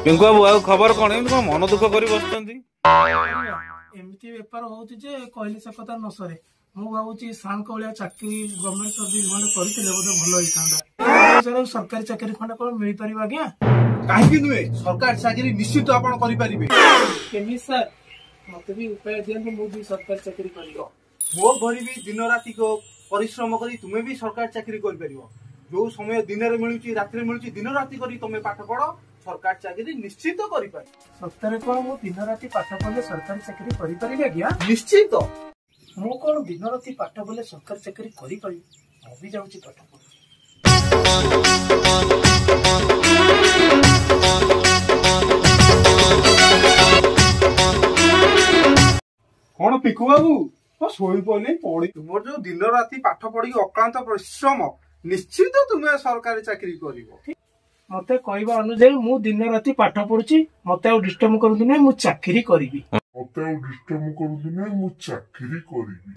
ପିଙ୍କୁ ବାବୁ, ଆଉ ଖବର କଣ? ଏମିତି କଣ ମନ ଦୁଃଖ କରି ବସିଛନ୍ତି? ଏମିତି ବେପାର ହଉଛି ଯେ କହିଲେ ସେ କଥା ନ ସରେ। ମୁଁ ଭାବୁଛି ସାର୍ଙ୍କ ଭଳିଆ ଚାକିରି, ଗଭର୍ଣ୍ଣମେଣ୍ଟ ସର୍ଭିସ ଖଣ୍ଡେ କରିଥିଲେ ବୋଧେ ଭଲ ହେଇଥାନ୍ତା। ସାର୍, ସରକାରୀ ଚାକିରି ଖଣ୍ଡେ କଣ ମିଳିପାରିବ ଆଜ୍ଞା? କାହିଁକି ନୁହେଁ, ସରକାରୀ ଚାକିରି ନିଶ୍ଚିତ ଆପଣ କରିପାରିବେ। କେମିତି ସାର୍? ମତେ ବି ଉପାୟ ଦିଅନ୍ତୁ, ମୁଁ ବି ସରକାରୀ ଚାକିରି କରିବ। ମୋ ଭଳି ବି ଦିନ ରାତି ପରିଶ୍ରମ କରି ତୁମେ ବି ସରକାରୀ ଚାକିରି କରିପାରିବ। ଯୋଉ ସମୟ ଦିନରେ ମିଳୁଛି, ରାତିରେ ମିଳୁଛି, ଦିନ ରାତି କରି ତମେ ପାଠ ପଢ, ସରକାରୀ ଚାକିରି ନିଶ୍ଚିତ କରିପାରିବ। ସତରେ କଣ ମୁଁ ଦିନ ରାତି ପାଠ ପଢିଲେ ସରକାରୀ ଚାକିରି କରିପାରିବି ଆଜ୍ଞା? ନିଶ୍ଚିତ। ମୁଁ କଣ ଦିନ ରାତି ପାଠ ପଢିଲେ ସରକାରୀ ଚାକିରି କରିପାରିବି? ମୁଁ ବି ଯାଉଛି ପାଠ ପଢୁଛି। କଣ ପିକୁ ବାବୁ, ଶୋଇପଡ଼ିଲେ ପଢି? ତୁମର ଯୋଉ ଦିନ ରାତି ପାଠ ପଢିକି ଅକ୍ଳାନ୍ତ ପରିଶ୍ରମ, ନିଶ୍ଚିତ ତୁମେ ସରକାରୀ ଚାକିରି କରିବ। ମତେ କହିବା ଅନୁଯାୟୀ ମୁଁ ଦିନ ରାତି ପାଠ ପଢୁଛି, ମତେ ଆଉ ଡିଷ୍ଟର୍ବ କରନ୍ତୁ ନାହିଁ, ମୁଁ ଚାକିରି କରିବି। ମତେ ଆଉ ଡିଷ୍ଟର୍ବ କରନ୍ତୁ ନାହିଁ, ମୁଁ ଚାକିରି କରିବି।